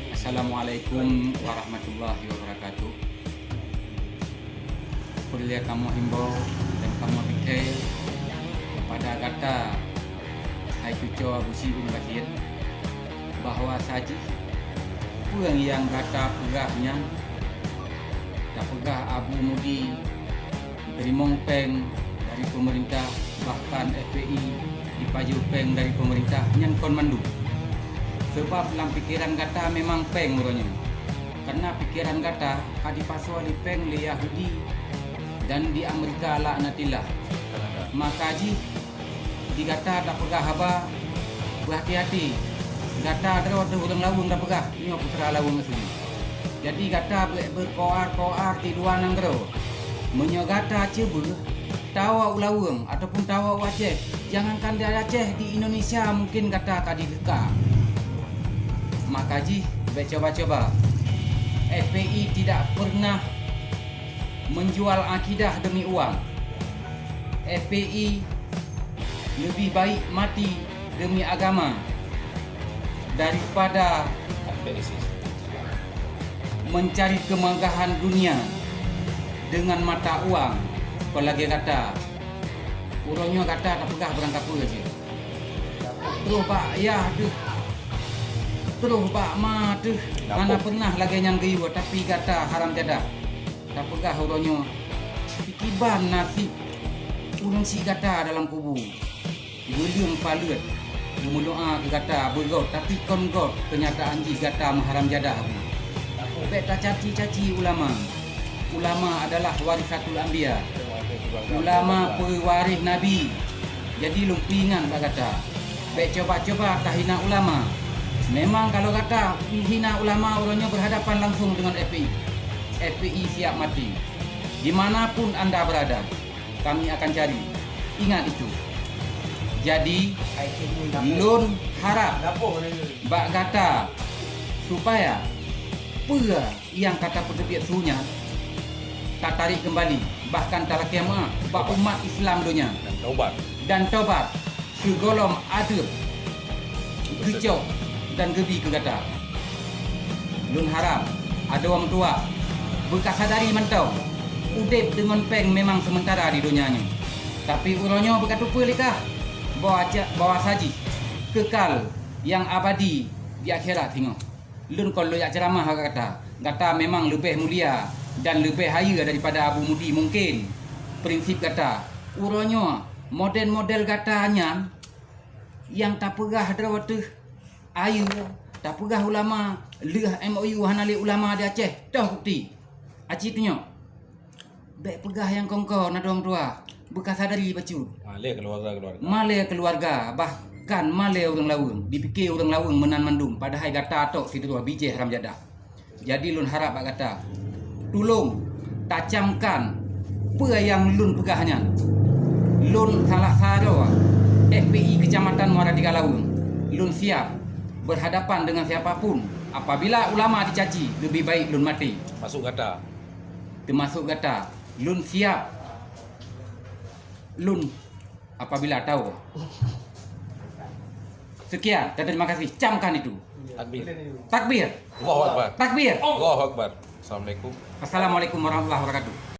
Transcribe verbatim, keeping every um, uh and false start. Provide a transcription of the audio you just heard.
Assalamualaikum warahmatullahi wabarakatuh. Peureulée kamoe himbau dan kamoe pikée keupada gata, hai cucoe Abusyik Umu Gasien, bahwa sajih peue nyang gata peugah nyan, tapeugah Abu Mudi jiteurimong péng dari peumeurintah, bahkan F P I jipajoh péng dari peumeurintah, nyan kon mandum. Sabab lam pikeran gata memang péng uroe nyoe. Karena pikeran gata ka jipasoe lé péng lé Yahudi dan di Amerika laknatillah. Maka jih di gata tapeugah haba, beuhati-hati. Gata droe teuh ureuëng Laweueng tapeugah, nyoe putra Laweueng asli. Jadi gata bék beukoar-koar di luwa nanggroe. Meunyoe gata ceubeuh tawoe u Laweueng ataupun tawoe u Aceh, jangankan di Aceh, di Indonesia mungkin gata ka jiteuka. Maka jih bék coba-coba. F P I tidak pernah menjual akidah demi uang. F P I lebih baik mati demi agama daripada mencari kemegahan dunia dengan mata uang. Kon lagée gata, uroe nyoe gata tapeugah barang kapeue jih. Troh bak yah teuh, troh bak ma teuh, hana pernah lagée nyan geuyue, tapi gata haram jadah. Tapeugah uroe nyoe, kiban naseb ureuëng syiek gata dalam kubu. Geuleueng paleuet, geumeudoá keu gata beugôt, tapi kon gôt, keunyataan jih gata meuharam jadah. Bék tacaci-caci ulama. Ulama adalah warisatul anbiya. Ulama peuwaréh nabi. Jadi lôn peuingat bak gata, bék coba-coba tahina ulama. Memang kalau gata hina ulama, uroe nyoe berhadapan langsung dengan F P I. F P I siap mati. Di mana pun anda berada, kami akan cari. Ingat itu. Jadi, lôn harap bak gata supaya peue nyang ka tapeuteubiet su nyan tatarék keumbali, bahkan talakée meuáh bak umat Islam donya. Dan tobat. Dan tobat. Sigohlom adeueb, geucok dan geubi keu gata. Lôn harab adoe meutuwah beukasadari mantong, udeb deungon péng memang seumeutara di donya nyoe. Tapi uroe nyoe beukateupeue lé kah bahwa ca-, bahwa sajih keukal nyang abadi di akhirat singoh. Lôn kon lôn jak ceuramah keu gata. Gata memang leubeh mulia dan leubeh hayeue daripada Abu Mudi mungken. Prinsip gata uroe nyoe, model-model gata nyan nyang tapeugah droe teuh ayeue, tapeugah ulama, lheueh M O U hana lé ulama di Aceh. Toh bukti? Aci tunyok. Bék peugah nyang kongko na dong dua, beukasadari bacut. Malée keuluwarga-keuluwarga. Malée keuluwarga, bahkan malée ureuëng laweueng. Dipike ureuëng laweueng meunan mandum, padahai gata tok sidroe bijéh haram jadah. Jadi lôn harab bak gata, tulông tacamkan peue nyang lôn peugah nyan. Lôn salah saroe F P I Kecamatan Muara Tiga Laweueng. Lôn siap berhadapan dengan siapa pun. Apabila ulama dicaci, lebih baik lôn maté. Masuk gata. Teumasok gata. Lôn siap. Lôn apabila tahu. Sekian dan terima kasih. Camkan itu. Takbir. Takbir. Allahu Akbar. Takbir. Allahu Akbar. Assalamualaikum. Assalamualaikum warahmatullahi wabarakatuh.